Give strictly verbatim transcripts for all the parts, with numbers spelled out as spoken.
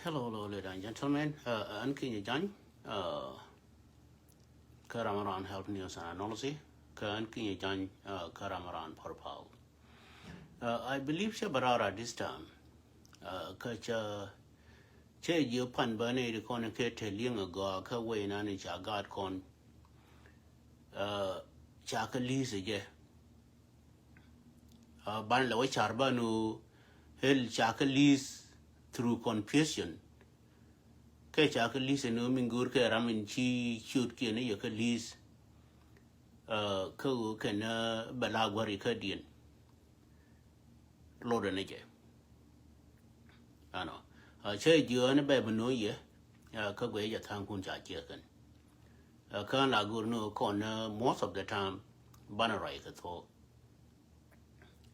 Hello, hello, ladies and gentlemen. Uh, ɣän Kinyɛ Jany, uh, kä ram around Health News and Analysis. Kä ɣän Kinyɛ Jany, uh, kä ram around Purpal. Uh, I believe cɛ bɛ raar at this time. Uh, kä cɛ, cɛ jiök pan bä ni di kɔn kɛ te liŋ a gɔaa kä wei nan ca gaat kɔn. Uh, ca kä li̱i̱th jɛ. Uh, ban lɛ wä car ban wä hel ca kä li̱i̱th through confusion. Kɛ ca kä li̱i̱th ni wä min go̱o̱r kɛ ram in ci ciöt kiɛn ni yɛ kä li̱i̱th. Uh, kä wä kɛn, uh, bɛ la guari kä diɛn. Lotdɛ ni jɛ. Ano. Uh, cɛ jiöni bɛ bi no̱o̱ŋ yɛ. Uh, kä guɛ jɛ tha̱a̱ŋ kun ca ciɛ kɛn. Uh, kä la go̱o̱r ni wä kɔn, uh, most of the time banɛ ruac kɛ thok.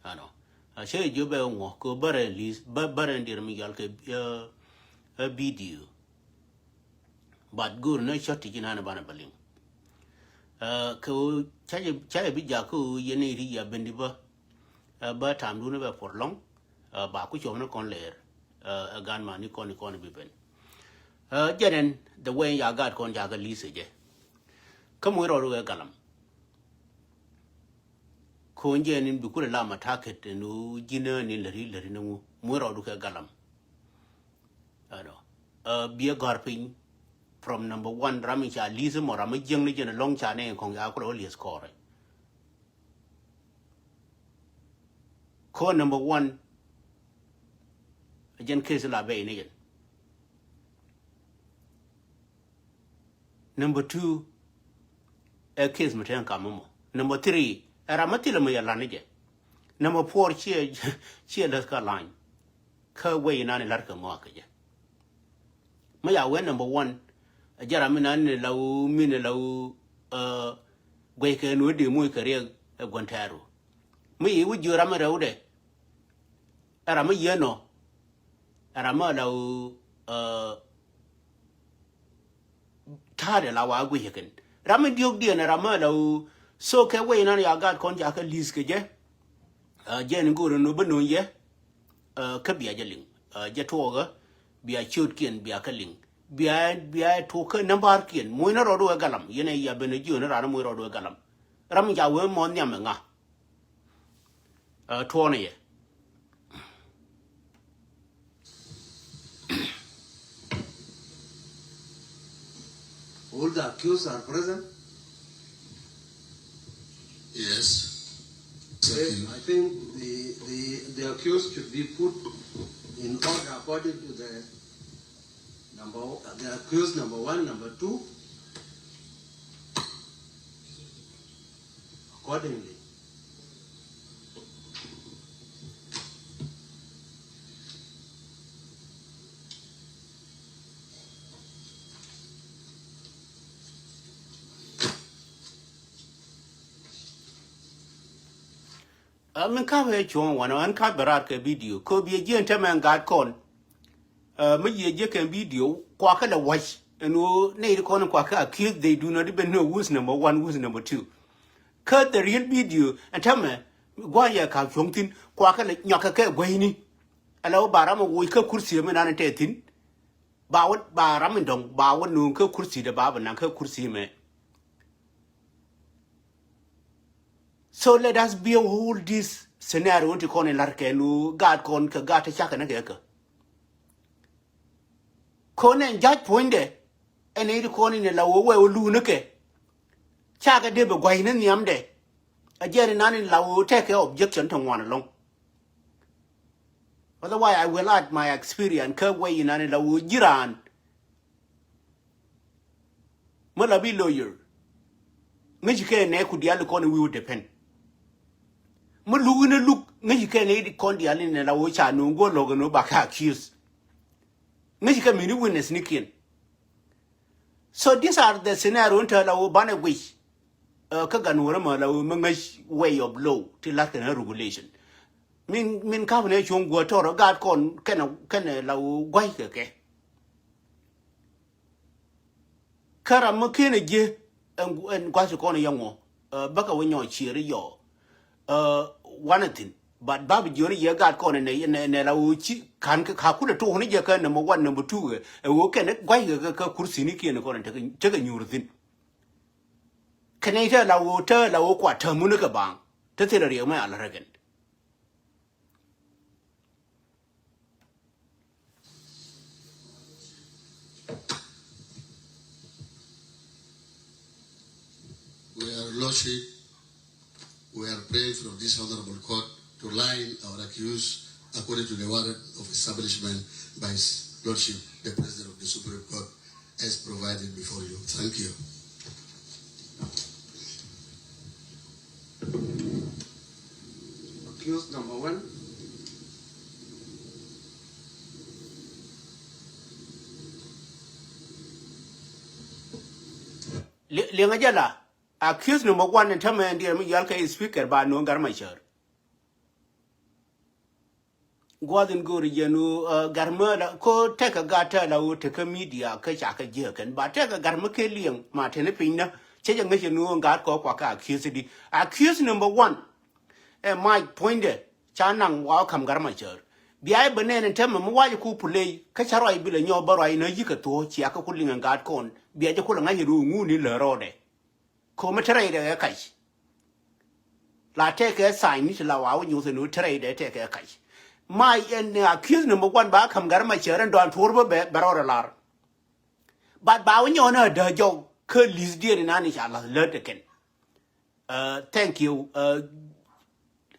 Ano. A cɛ jiö bɛ ŋuɔ kɛ bärɛ li̱th, bä-, bärɛ dier mi yɔal kɛ, uh, a video. But go̱o̱r ni cɔt ti ji̱ nanɛ banɛ bä liŋ. Uh, kɛ wä ca jɛ, ca jɛ bi jak kä wä yɛn iri ya bendi bä. Uh, bä tam duni bɛ puɔr lɔŋ. Uh, ba ku cuɔm ni kɔn lɛɛr. Uh, a gan ma ni kɔn ni kɔn bi ben. Uh, jɛn ɛn the way ya gat kɔn jakä li̱th jɛ. Kä muc rɔɔdu kɛ galam. Ko̱n jɛ ni bi kulɛ lam a taket ni wä ji̱n ni läri läri ni ŋu. Muc rɔɔdu kɛ galam. Ano. Uh, biɛ gɔ̱r piny. From number one, ram in ca li̱th mɔ ram mi jiäŋ ni jɛn lɔŋ ca ni kɔŋ ya kulɛ wä li̱th kɔrɛ. Ko̱n number one, a jɛn case la bɛ ini jɛn. Number two, ɛ case mi tɛn kam mɔ. Number three, ɛ ram mi thilɛ mi yɛ lan ni jɛ. Number four, ciɛ, ciɛ läth kä lany. Kä wei inan ilar kɛ ŋɔak kɛ jɛ. Mi ya wee number one, ɛ jɛ ram inan ni la wä, mi ni la wä, uh, guey kɛ ni wä di muc kɛ riɛk ɛ guɔn tɛɛru. Mi yi wä jiö ram in rɛwdɛ. Ɛ ram mi yieen nɔ. Ɛ ram mi la wä, uh, ta̱a̱dɛ la wa gui̱cä kɛn. Ram mi diɔ̱k diɛn ɛ ram mi la wä. So kɛ wei nan ya gat kɔn ca kä li̱th kɛ jɛ. Uh, jɛ ni go̱o̱r ni wä bä no̱o̱ŋ yɛ. Uh, kä bia jɛ liŋ. Uh, jɛ tuɔɔkä. Bia ciötkiɛn bia kä liŋ. Bia, bia tuɔɔkä nambärkiɛn. Muc ni rɔɔdu ɛ galam. Yɛn ɛ ya ben ɛ jiö ni ran muc rɔɔdu ɛ galam. Ram mi ca wee mɔ nhiam ɛ ŋa. Uh, tuɔɔnɛ yɛ. All the accused are present? Yes. Okay, I think the, the, the accused should be put in order according to the number, the accused number one, number two, accordingly. Ɛ, min kap ɛ cuɔ̱ɔ̱ŋ wanɔ ɛn kap bɛ raar kɛ video. Kɛ biɛ jiɛn tɛmɛ ɛn gaat kɔn. Ɛ, mi yiëë jiɛ kɛn video kuakä lɛ wac. Ɛn ɣöö nɛy ti kɔn kuakä accuse, they do not even know who's number one, who's number two. Kä the real video ɛn tɛmɛ gua̱a̱c yɛ ka̱p cuɔ̱ŋ thi̱n kuakä lɛ nyɔakä kɛ guäyni. Ala wä ba ram ɛ woc kä kursi mi nan ɛ tɛth thi̱n. Ba wä, ba ram in dɔ̱ŋ ba wä nuŋ kä kursi dɛ ba bɛ naŋ kä kursi mɛ. So let us behold this scenario ti kɔn in lar kɛ nu gaat kɔn kɛ gaat ti cakɛ ni kɛ kɛ. Kɔn in ja̱c puɔ̱nydɛ ɛn in ti kɔn in la wä wɛ wä luuni kɛ. Cakɛ dee bɛ gua̱c ni nhiamdɛ. A jɛn in nan in la wä tɛkɛ objection ti ŋuan ɛlɔ̱ŋ. Otherwise I will add my experience kä wä in nan in la wä ji̱ raan. Mi la bi lawyer. Ŋäci kɛ nɛ ku diali kɔn wi̱i̱ wä depend. Mi luk in a luk ŋäci kɛ nɛ di kɔn diali nɛ la wä ca nuŋ guɔ lɔk in wä ba ka accuse. Ŋäci kɛ mini witness ni kiɛn. So these are the scenario in tɛ la wä banɛ guic. Ɛ, kä gan wä rɛ ma la wä mi ŋäc way of law ti lat kɛn a regulation. Min, min kap nɛ cuɔ̱ŋ guɔ tɔrɔ gaat kɔn kɛnɛ, kɛnɛ la wä gua̱c kɛ kɛ. Kä ram mi ken a jiɛ ɛn, ɛn gua̱th kɔn yɛ ŋuɔ. Ɛ, bäkɛ wä nyɔɔc ciëri yɔɔ. Ɛ, wanɛ thi̱n. But ba bi jiɔni yɛ gat kɔn nɛ nɛ nɛ la woo ci kan ka kulɛ tok ni jɛ kä number one, number two ɛ woo kɛn guay kɛ kä kursi ni kiɛn kɔn tekɛ nyuur thin. Kɛn ite la woo te la woo kua te mun kɛ baŋ te thil riɛk mɛ ala rɛkɛn. We are lordship, we are praying from this honorable court to line our accused according to the warrant of establishment by His Lordship, the President of the Supreme Court, as provided before you. Thank you. Accused number one. Liɛŋä jɛ la, accused number one in tämɛ in diɛn mi yɔal kɛ speaker ba nuɔ̱ŋ Gat Macär. Gua̱th in go̱o̱ri jɛn ɣöö gat mä la ko tekɛ gat tɛ la ɣöö tekä media kä ca kɛ jiäk kɛn ba tekɛ gat mä kɛ liɛŋ ma teni piny nä. Cä jɛ ŋäc ɛn ɣöö gat kɔ kua kɛ accused di. Accused number one. Ɛ mac puɔ̱nydɛ ca naŋ wa ɣä ka̱m Gat Macär. Bia i̱ bɛ nɛn in tɛmɛ mi wacɛ ku puley kä ca ruac bilɛ nyɔk bä ruac in ɣä yi̱ kɛ thuɔ̱ɔ̱c cia kɛ ku liŋ ɛn gat kɔn bia jɛ ku lɛ ŋa̱c in ɣöö ŋuun in lä rɔɔdɛ. Ko̱mɛ te rɛydɛ kɛ kac. La tɛkɛ sign ni ti la wa wä nyoth ni wä te rɛydɛ tɛkɛ kac. Ma ɛn accused number one ba ka̱m Gat Macär ɛn dɔan tuɔr bä bɛ bɛ rɔɔdɛ lar. But ba wä nyɔɔn ɛ däh jɔw kä li̱th diɛn inan i̱ ca la̱th lät ɛ kɛn. Thank you.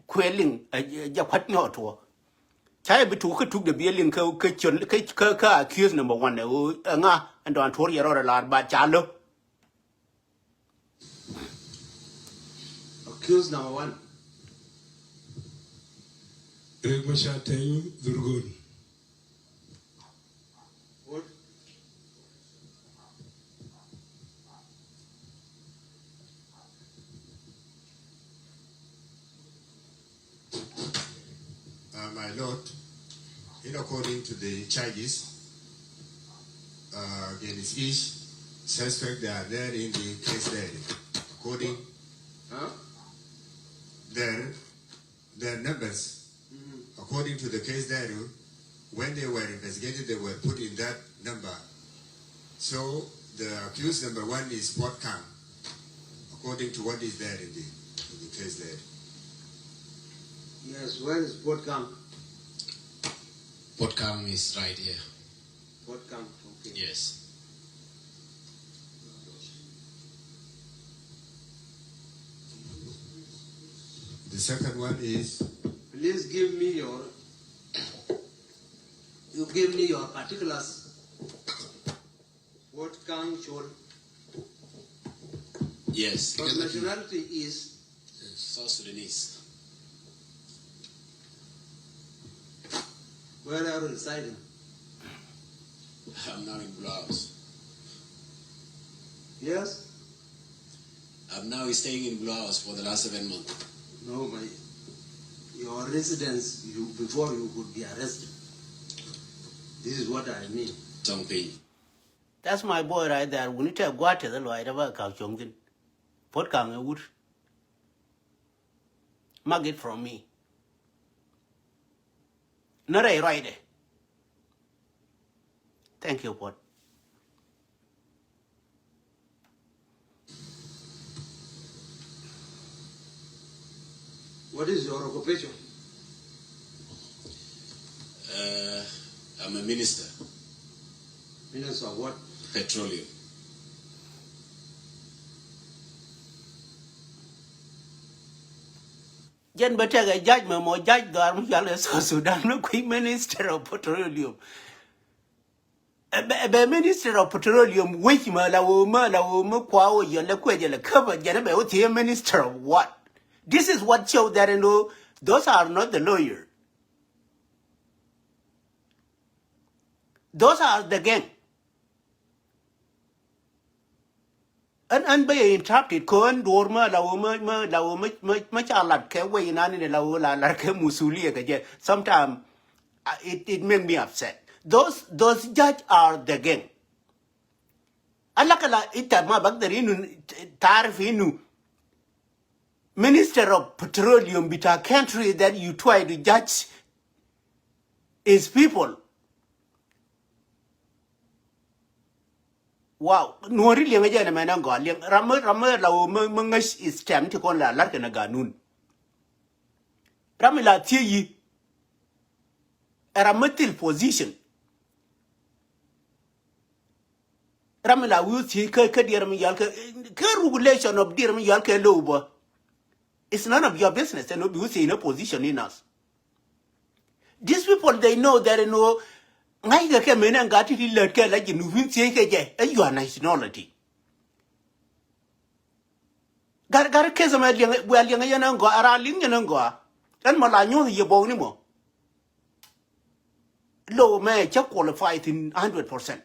Kuɛ liŋ jɛ kuat nyɔɔt tuɔ. Ca yɛ bi tuk kä tuk dɛ bi liŋ kä kä ciön kä kä accused number one ɛ ɣöö ɛ ŋa ɛn dɔan tuɔr yɛ rɔɔdɛ lar but ca lä. Accused number one. Riek Machar Teny Dhurgon. What? Uh, my lord, in according to the charges uh, against each suspect, they are there in the case diary. According Huh? their their numbers, according to the case diary, when they were investigated, they were put in that number. So the accused number one is Puot Kang, according to what is there in the, in the case diary. Yes, where is Puot Kang? Puot Kang is right here. Puot Kang, okay. Yes. The second one is Please give me your, you give me your particulars. Puot Kang Chol. Yes. Your nationality is South Sudanese. Where are you residing? I'm now in Blue House. Yes? I'm now staying in Blue House for the last seven months. No, my, your residence, you, before you could be arrested. This is what I mean. Tɔŋ piny. That's my boy right there. Wuni tɛ gua̱a̱th tɛ dhɛ luaac dɛ ba ka̱k cuɔ̱ŋ thi̱n. Puot Kang ɛ wut. Mark it from me. Ni rɛy ruacdɛ. Thank you, Puot. What is your occupation? Uh, I'm a minister. Minister of what? Petroleum. Jɛn bä tɛkɛ ja̱c mɛ mɔ ja̱c dhɔaar mi cɔal kɛ South Sudan mi kui̱ Minister of Petroleum. Ɛ bɛ, ɛ bɛ Minister of Petroleum wec mɛ la wee mɛ la wee mɛ kua wee yɔl lɛ kuɛ jɛ lɛ käpä jɛn ɛ bɛ wä thiee Minister of what? This is what show that, you know, those are not the lawyer. Those are the gang. Ɛn ɛn bä yɛ interrupted kɛ ɣän duɔ̱ɔ̱r mä la wä mä mä la wä mä mä ca lat kɛ wec inan inɛ la wä la lat kɛ musuliɛ kɛ jɛ. Sometimes uh, it, it make me upset. Those those judge are the gang. Alakɛ la ita ma bak dhɛr inu taarif inu. Minister of Petroleum bita country that you try to judge his people. Wow, Nuɔri liɛŋɛ jɛ nɛ mɛn ɛn gɔaa liɛŋ ram mi, ram mi la wä mi, mi ŋäc is tɛm ti kɔn la lar kɛn ɛ ganun. Ram mi la thiec yi. Ɛ ram mi thil position. Ram mi la wi̱i̱ thiec kä, kä diɛɛr mi yɔal kɛ, kä regulation of diɛɛr mi yɔal kɛ low bä. It's none of your business. Ɛn ɣöö bi wi̱i̱ thiec in a position in us. These people, they know that ɛn ɣöö ŋa̱ckɛ kɛ men ɛn gat ti ti lät kɛ la ji̱ nu wi̱i̱ thiec kɛ jɛ, ɛ your nationality. Gat, gat case mɛ liɛŋ, bia liɛŋ yɛn ɛn gɔaa, ɛ raa liŋ yɛn ɛn gɔaa. Ɛn mɔ la nyuɔ̱th yɛ bɔk ni mɔ. Low mɛ cä qualify thin hundred percent.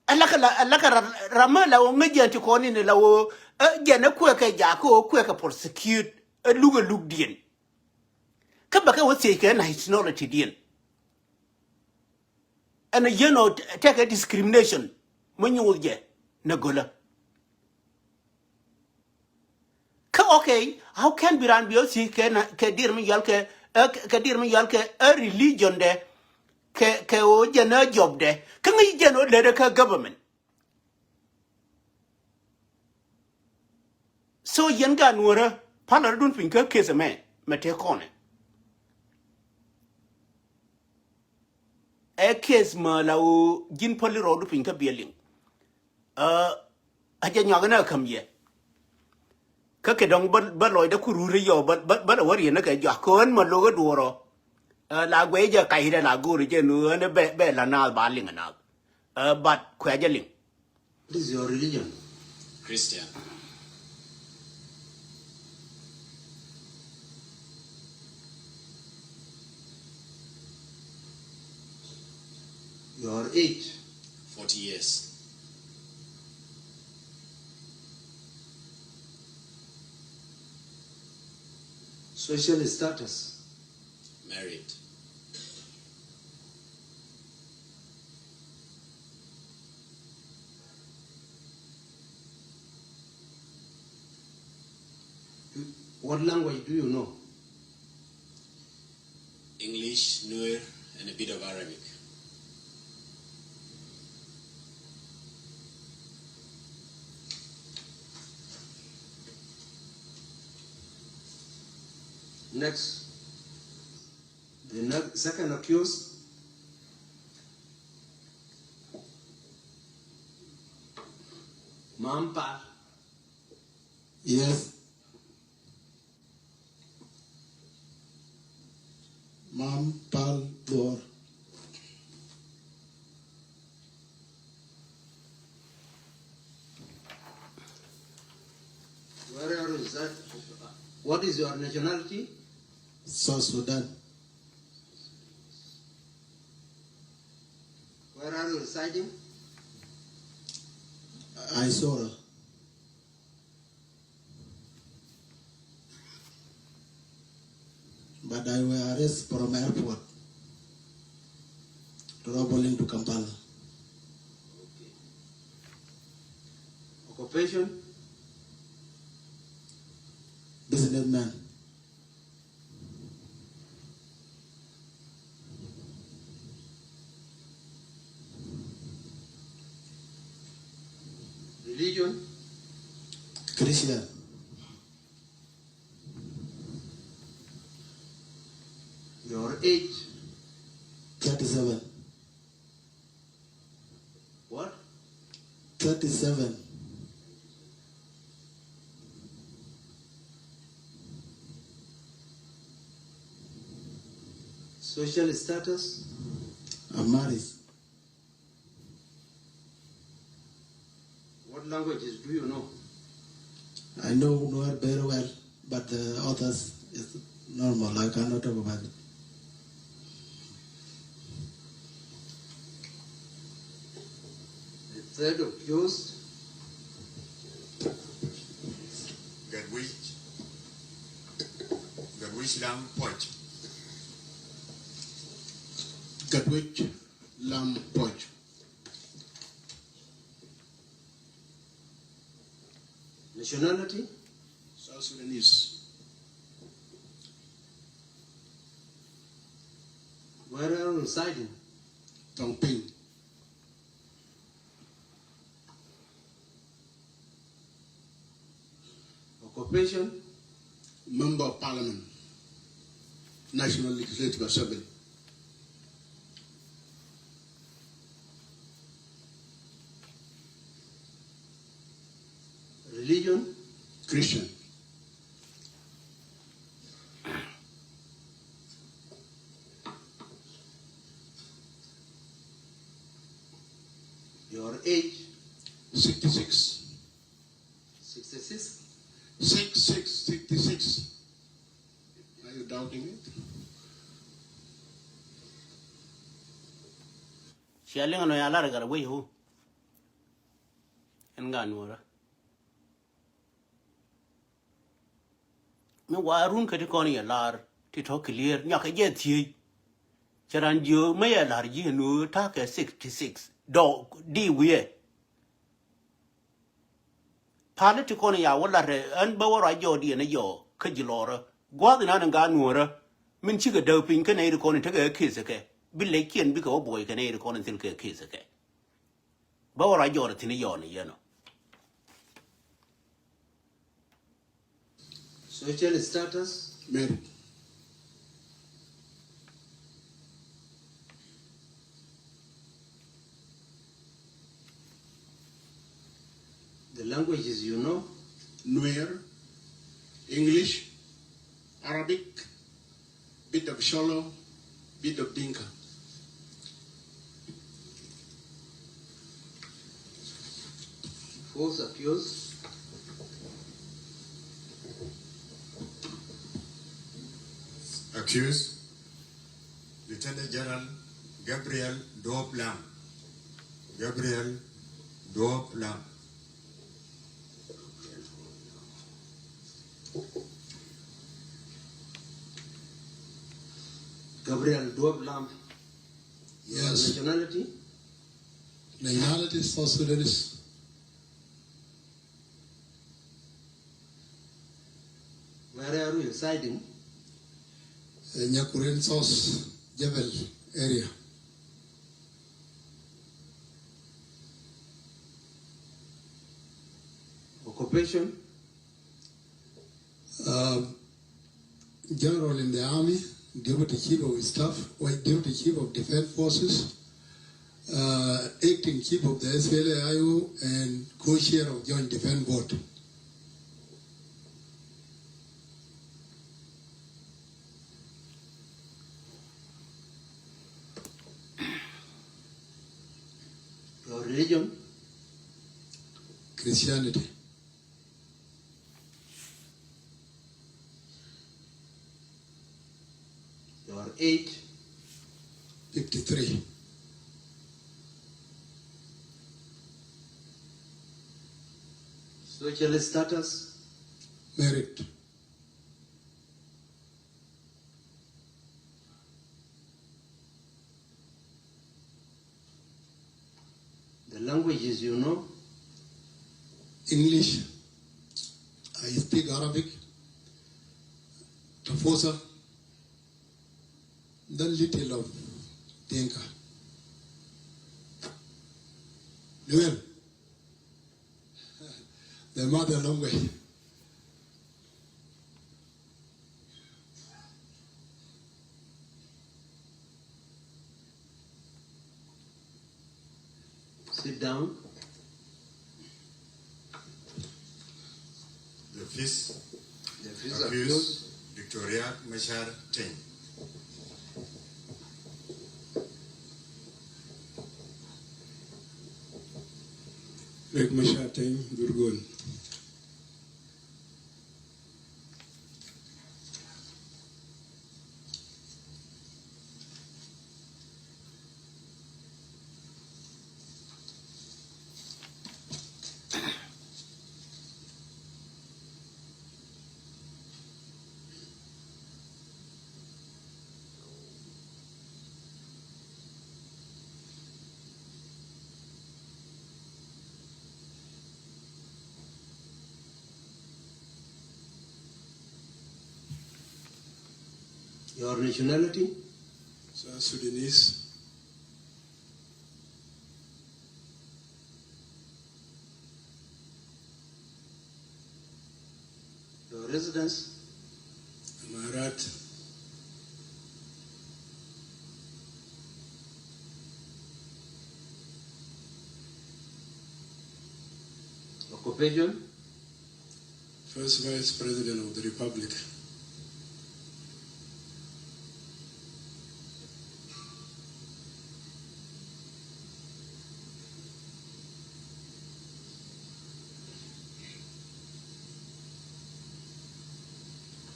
Ɛ lakɛ la, ɛ lakɛ ra, ra mɛ la wä ŋäc jɛn ti kɔn in la wä, ɛ jɛn ɛ kuɛ kɛ jakä wä kuɛ kɛ prosecute, ɛ luk ɛ luk diɛn. Kä bɛ kɛ wä thiec kɛ nationality diɛn. Ɛn a yɛn ɔ tɛkɛ discrimination mi nyuuth jɛ nɛ gölä. Kä okay, how can bi raan bi ɔ thiec kɛ na, kɛ dir mi yɔal kɛ, ɛ, kɛ dir mi yɔal kɛ, ɛ, religion dɛ, kɛ, kɛ ɣöö jɛn ɛ job dɛ. Kä ŋäc jɛn ɣöö lätdɛ kä government. So yɛn gaat Nuɔrä, palä rɔ̱dun piny kä case ɛmɛ, mɛ tëë kɔnɛ. Ɛ case mɛ la ɣöö ji̱n päli rɔɔdu piny kä biɛ liŋ. Ɛ, a jɛ nyuak ni a käm yɛ. Kä kɛ dɔ̱ŋ bä, bä lɔcdä ku rur yɔ, bä, bä, bä lɛ wä riɛn ni kɛ jɔak kɛ ɣän mɛ lo̱k ɛ duɔ̱ɔ̱r ɔ. Ɛ, la guɛy jɛ kac rɛ la go̱o̱r jɛ nu ɣän bɛ, bɛ la naath ba liŋ ɛ naath. Ɛ, but kuɛ jɛ liŋ. What is your religion? Christian. Your age? Forty years. Social status? Married. What language do you know? English, Nuer, and a bit of Arabic. Next. The next, second accused. Mam Pal. Yes. Mam Pal Dor. Where are you reside? What is your nationality? South Sudan. Where are you residing? Isoro. But I were arrested from airport, traveling to Kampala. Okay. Occupation? Businessman. Religion? Christian. Your age? Thirty-seven. What? Thirty-seven. Social status? I'm married. What languages do you know? I know Nuer very well, but the others is normal. I cannot talk about it. The third accused. Gatwec. Gatwec Lam Poch. Gatwec Lam Poch. Nationality? South Sudanese. Where are you residing? Tongping. Occupation? Member of Parliament, National Legislative Assembly. Religion? Christian. Your age? Sixty-six. Sixty-six? Six six, sixty-six. Are you doubting it? Cia liŋ nɔ ya lar gat wec hu. Ɛn gat nuɔrä. Mi wa run kä ti kɔn yɛ lar ti tɔ clear nyakɛ jɛ thiec. Cɛ ran jiö mi yɛ lar ji̱ nuɔrä ta̱kɛ sixty-six. Dɔk di wiɛ. Pali ti kɔn ya wä lat rɛ ɛn bä wä ruac jɔɔdiɛn ɛ jɔɔ kä ji̱ lɔrä. Gua̱th inan in gaat nuɔrä min cikɛ däk piny kä nɛy ti kɔn in tekɛ kɛ case kɛ bi lɛckiɛn bikɛ wä buɔy kɛ nɛy ti kɔn in thil kɛ case kɛ. Bä wä ruac jɔɔdɛ thi̱n i̱ yɔɔn i̱ yɛn ɔ. Social status? Married. The languages you know? Nuer, English, Arabic, bit of Sholo, bit of Dinka. False accused. Accused, Lieutenant General Gabriel Duop Lam. Gabriel Duop Lam. Gabriel Duop Lam. Yes. Nationality? Nationality South Sudanese. Where are you residing? Eh, Nyakurin South Jebel area. Occupation? Uh, General in the army, deputy chief of staff, or deputy chief of defense forces, uh, acting chief of the S P L A I O, and co-chair of Joint Defense Board. Your religion? Christianity. Your age? Fifty-three. Social status? Married. The languages you know? English. I speak Arabic, Toposa, then little of Dinka. Nuer, the mother language. Sit down. The fifth, the fifth accused, accused, Doctor Riek Machar Teny. Riek Machar Teny, Gurgun. Your nationality? South Sudanese. Your residence? Imarat. Occupation? First Vice President of the Republic.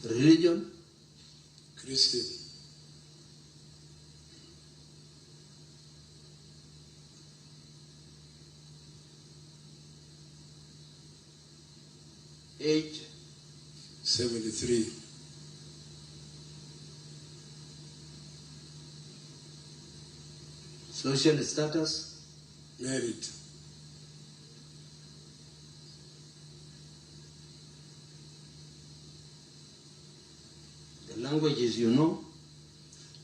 Religion? Christian. Age? Seventy-three. Social status? Married. The languages you know?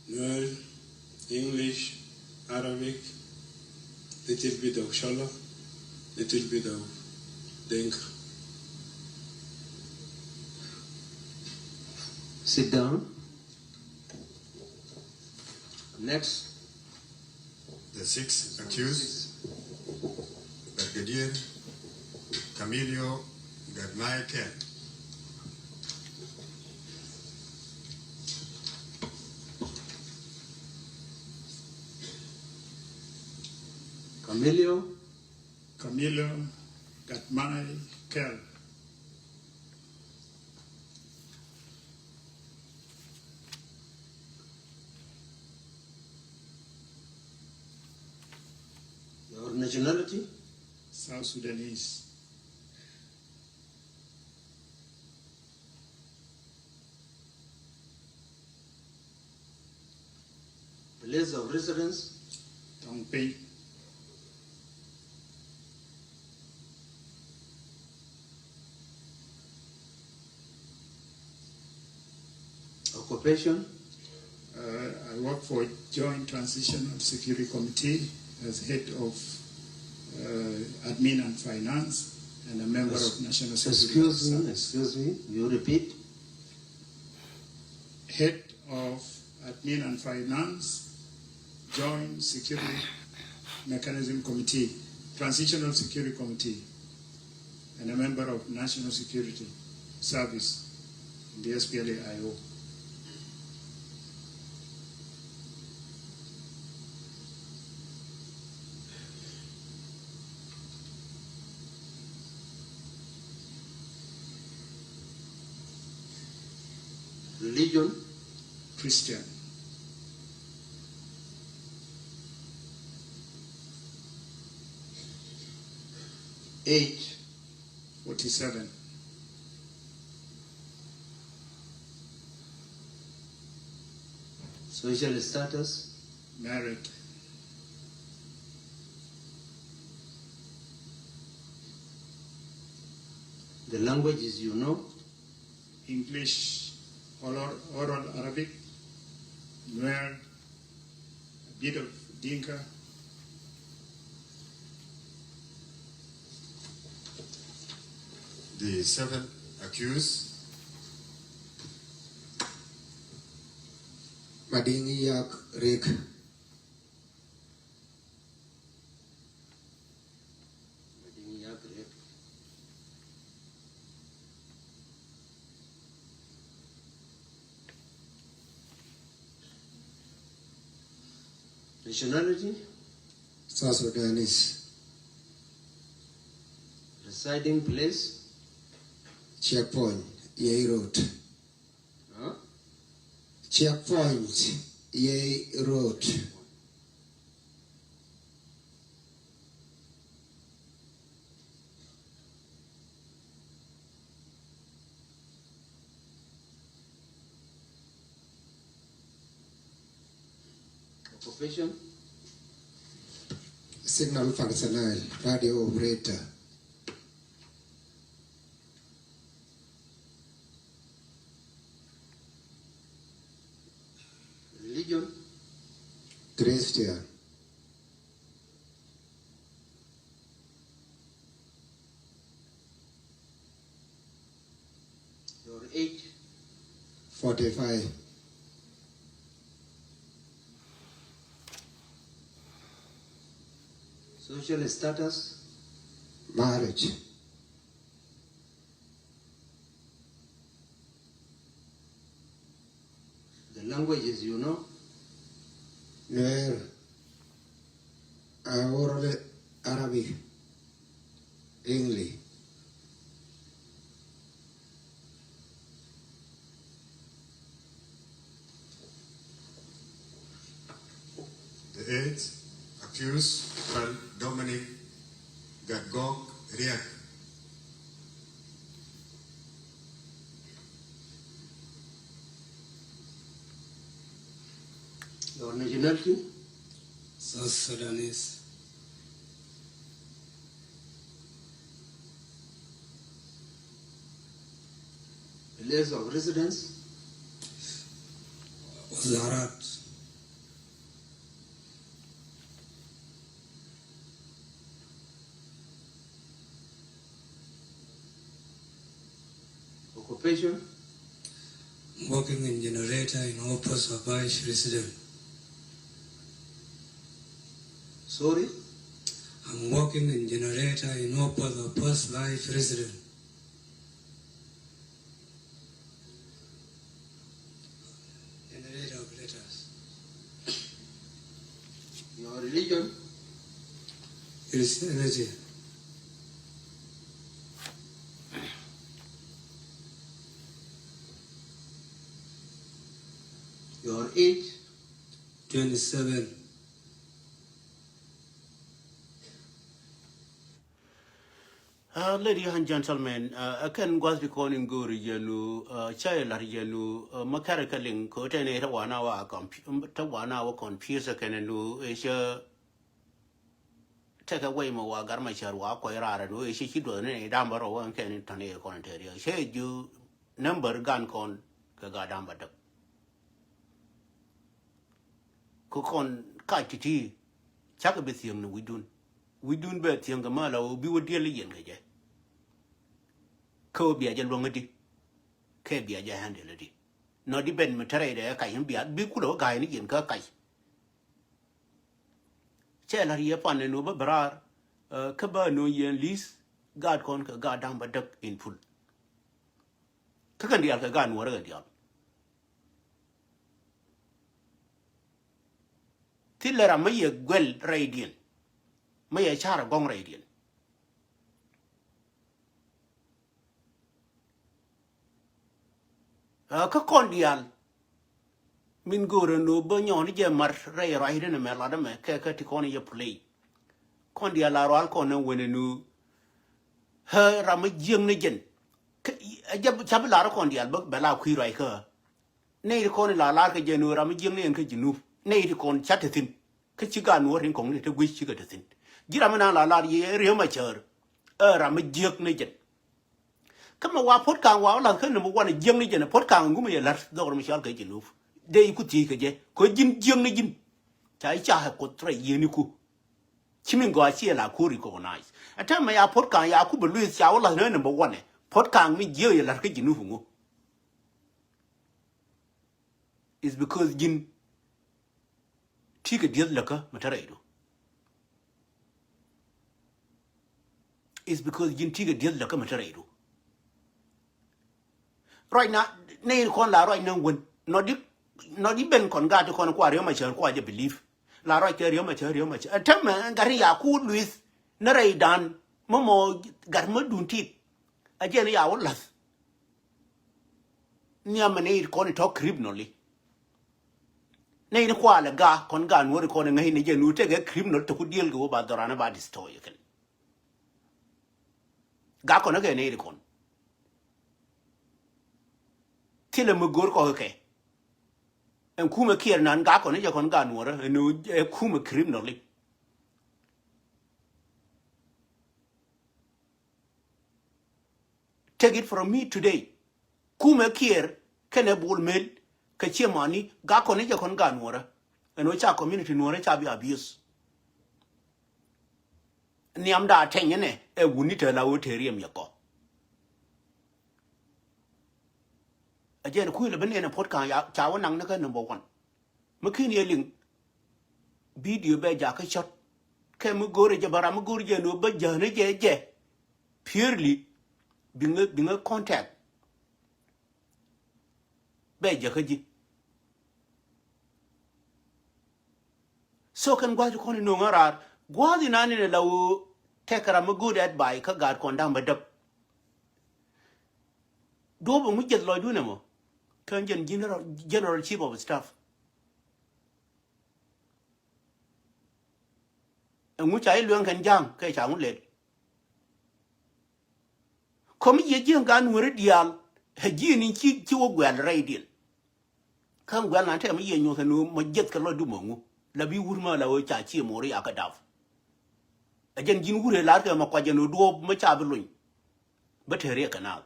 Nuer, English, Arabic, little bit of Sholo, little bit of Dinka. Sit down. Next. The six accused, Brigadier Camilio Gatmai Kel. Camilio. Camilio Gatmai Kel. Your nationality? South Sudanese. Place of residence? Tɔŋ piny. Occupation? Uh, I work for Joint Transitional Security Committee as head of, uh, admin and finance and a member of National Security. Excuse me, excuse me, you repeat? Head of Admin and Finance, Joint Security Mechanism Committee, Transitional Security Committee, and a member of National Security Service in the S P L A I O. Religion? Christian. Age? Forty-seven. Social status? Married. The languages you know? English, oral, oral Arabic, Nuer, a bit of Dinka. The seven accused. Madiŋ Yak Riek. Madiŋ Yak Riek. Nationality? South Sudanese. Residing place? Checkpoint, Yei Road. Huh? Checkpoint, Yei Road. Occupation? Signal personnel, radio operator. Christian. Your age? Forty-five. Social status? Marriage. The languages you know? Nuer, Aworole, Arabic, English. The eighth accused, Pal Dominic Gatgok Riek. Your nationality? South Sudanese. Place of residence? Wazarat. Occupation? Working in generator in office of vice president. Sorry? I'm working in generator in office of first vice president. Generator of letters. Your religion? Christianity. Your age? Twenty-seven. Uh, ladies and gentlemen, uh, ɛ kɛn gua̱th ti kɔn in go̱o̱ri yɛn nu, uh, cä yɛ la̱r yɛn nu, uh, ma kɛrɛ kɛ liŋ kɛ ɣöö tɛn ɛ te wana wa confuse kɛn nu, ɛ cä tekɛ wec mɛ wa gar ma cär wa kɔc raar nu, ɛ cä ci duɔth ni dam bä rɔ wä ɛn kɛn in tɔ̱n ɛ kɔn in te riɛk. Cä yɛ ji̱ number gan kɔn kɛ ga dam bä däk. Kɛ kɔn kac ti̱ti̱, cakɛ bi thiäŋ ni wi̱cdun. Wi̱cdun bɛ thiäŋ kɛ mal a ɣöö bi wä diɛl i̱ yɛn kɛ jɛ. Kä ɣöö bia jɛ luäŋ i̱di. Kɛ bia jɛ handle i̱di. Nɔ di ben mi te rɛydɛ ɛ kac in bia bi kulɛ wä ga̱a̱c ni yɛn kä kac. Cɛ la̱r yɛ pan ni nu bä bɛ raar, eh, kä bä nu yɛn li̱th gaat kɔn kɛ gaat da̱ŋ bä däk in full. Kä kɛn diaal kɛ gaat nuɔrä kɛn diaal. Thilɛ ram mi yɛ guɛl rɛydiɛn, mi yɛ car a gɔŋ rɛydiɛn. Kä kɔn diaal min go̱o̱rä ni bä nyɔɔni jɛ mat rɛy ruacdä ni mɛ latdä mɛ kɛ kä ti kɔn yɛ play. Kɔn diaal la rual kɔn ni wen ni ɣä ram mi jiäk ni jɛn. Kä ɛ jɛ ca bi lar kɔn diaal bä bɛ la kui̱ ruac kä ɣä. Nɛy ti kɔn in la lar kɛ jɛ ni ɣä ram mi jiäk ni jɛn kä Jinub. Nɛy ti kɔn ca te thi̱n. Kä ci gaat nuɔ̱ɔ̱r tin kɔŋni te guic cikɛ te thi̱n. Ji̱ ram mi naan la lar yɛ Riek Machar ɛ ram mi jiäk ni jɛn. Kä mɛ wa Puɔ̱t Ka̱a̱ŋ wa wä la̱th kä number one jiäk ni jɛn, Puɔ̱t Ka̱a̱ŋ ŋumɛ yɛ la̱r dhɔk ram mi cɔal kɛ Jinub. Dee iku thiec kɛ jɛ kɛ ɣöö ji̱n jiäk ni ji̱n. Ca i̱ ca ɛ Kuoth rɛy yieen iku. Ci min gɔaa ci ɛ la ku recognize. Ɛ täämɛ ya Puɔ̱t Ka̱a̱ŋ ya ku bɛ lueth ca wä la̱th ni number one ɛ. Puɔ̱t Ka̱a̱ŋ mi jiäk yɛ la̱r kä Jinub ŋu. It's because ji̱n ti̱i̱ kɛ dieth läkä mi te rɛydu. It's because ji̱n ti̱i̱ kɛ dieth läkä mi te rɛydu. Ruac na nɛy kɔn la ruac na wen nɔ di nɔ di ben kɔn gaat ti kɔn kua Riek Machar kua jɛ believe. La ruac kɛ Riek Machar, Riek Machar. Ɛ täämɛ gat ni ya ku lueth ni rɛydan mɔ mɔ gat mi duun tit. A jɛ ni ya wä la̱th. Nhiam mi nɛy ti kɔn i̱ tɔ̱ criminally. Nɛy ni kualɛ ga kɔn ga nuɔ̱ɔ̱ri kɔn i̱ ŋäc ni jɛ nu tekɛ criminal te ku diël kɛ wä ba dhɔran ba destroy kɛn. Ga kɔn i̱ kɛ nɛy ti kɔn. Thilɛ mi go̱o̱r kɔk ikɛ. Ɛn kumɛ Kiir nan ga kɔn i̱ jɛ kɔn ga nuɔ̱ɔ̱rä ɛn ɛ kumɛ criminally. Take it from me today. Kumɛ Kiir kɛnɛ Bol Mel Kɛ ciɛ mani gak kɔn i̱ jɛ kɔn gaat nuɔrä. Ɛn ɣöö ca community nuɔrä ca bi abuse. Nhiamda tɛny ɛnɛ ɛ wuni te la ɣöö te riɛm yɛ kɔ. Ɛ jɛn kui̱ lɛ bi nɛn ɛ puɔ̱t ka̱ŋ ca wä naŋ ni kä number one. Mi ki̱n yɛ liŋ video bɛ jakä cɔt. Kɛ mi go̱o̱rɛ jɛ bä ram mi go̱o̱rɛ jɛ ni wä bä jäni jɛ jɛ. Purely biŋä biŋä contact bɛ jakä ji̱. So kɛn gua̱th ti kɔn in no̱o̱ŋ a raar gua̱th in an in a la wä tɛk ram mi go̱o̱rɛ advice kä gaat kɔn da̱ŋ bä däp. Duɔ̱ɔ̱p ɛŋu jiɛth lɔcdun ɛmɔ. Kɛn jɛn general, general chief of staff. Ɛŋu ca i̱ luɛŋ kɛn ja̱a̱ŋ kɛ ca ŋu lɛt. Kɔmi jiɛ jiɛn gan weri diaal ɛ ji̱ ni ci ci wä guɛl rɛy diɛn. Kä guɛl nan tɛm i̱ yɛ nyuɔth ɛn ɣöö mɔ jiɛth kɛ lɔcdu mɔ ŋu la bi wur mɛ la ɣöö ca ci mɔri a kä dap. Ɛ jɛn ji̱n wur ɛ lar kɛ mɔ kuac ɛn ɣöö duɔɔp mɛ ca bi luny. Bä te riɛk kɛ naath.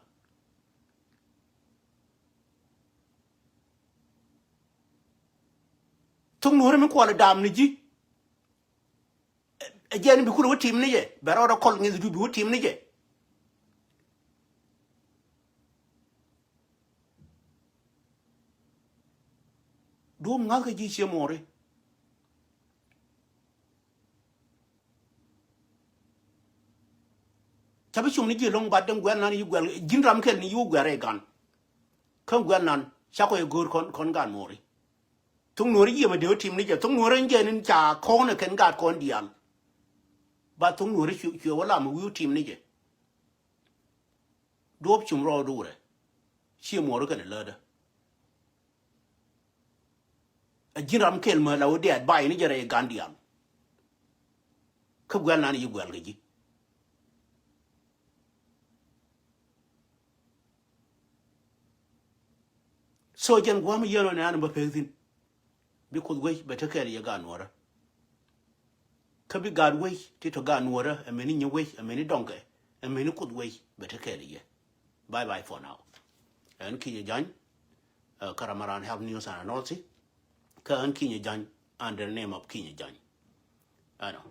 Thok nuɔ̱ri mi kuɔl ɛ dam ni ji̱. Ɛ jɛn bi kulɛ wä tim ni jɛ bɛ rɔɔdɛ kɔl ŋi̱th du bi wä tim ni jɛ. Duɔ̱ɔ̱p ŋa̱th kɛ ji̱ cie mɔɔri. Ca bi cum ni ji̱ lo̱ŋ bat den guɛl nan yi guɛl ji̱n ram kɛl ni yi wä guɛl rɛy gan. Kä guɛl nan ca kɔ yɛ go̱o̱r kɔn kɔn gan mɔɔri. Thuŋ nuɔ̱ɔ̱ri yiëë mɛ dee wä tim ni jɛ thuŋ nuɔ̱ɔ̱ri in jɛ nin ca kɔn ɛ kɛn gaat kɔn diaal. Ba thuŋ nuɔ̱ɔ̱ri cuɛ wä lam wi̱i̱ wä tim ni jɛ. Duɔ̱ɔ̱p cum rɔɔdu rɛ. Ciɛ muɔɔri kɛn ɛ lätdä. A ji̱n ram kɛl mä la wä dee advice ni jɛ rɛy gan diaal. Kä guɛl nan yi guɛl kɛ ji̱. So jɛn gua̱a̱m yɛn ɔ nɛ an bä pek thi̱n. Bi Kuoth wec bɛ te kɛɛl yɛ gaat nuɔ̱ɔ̱rä. Kä bi gaat wec ti tɔ gaat nuɔ̱ɔ̱rä ɛ meni nyi wec ɛ meni dɔŋkɛ ɛ meni Kuoth wec bɛ te kɛɛl yɛ. Bye bye for now. Ɛn Kinyɛ Jany. Ɛ, kä Ramaran Help News and Analysis. Kä ɛn Kinyɛ Jany under the name of Kinyɛ Jany. Ɛnɔ.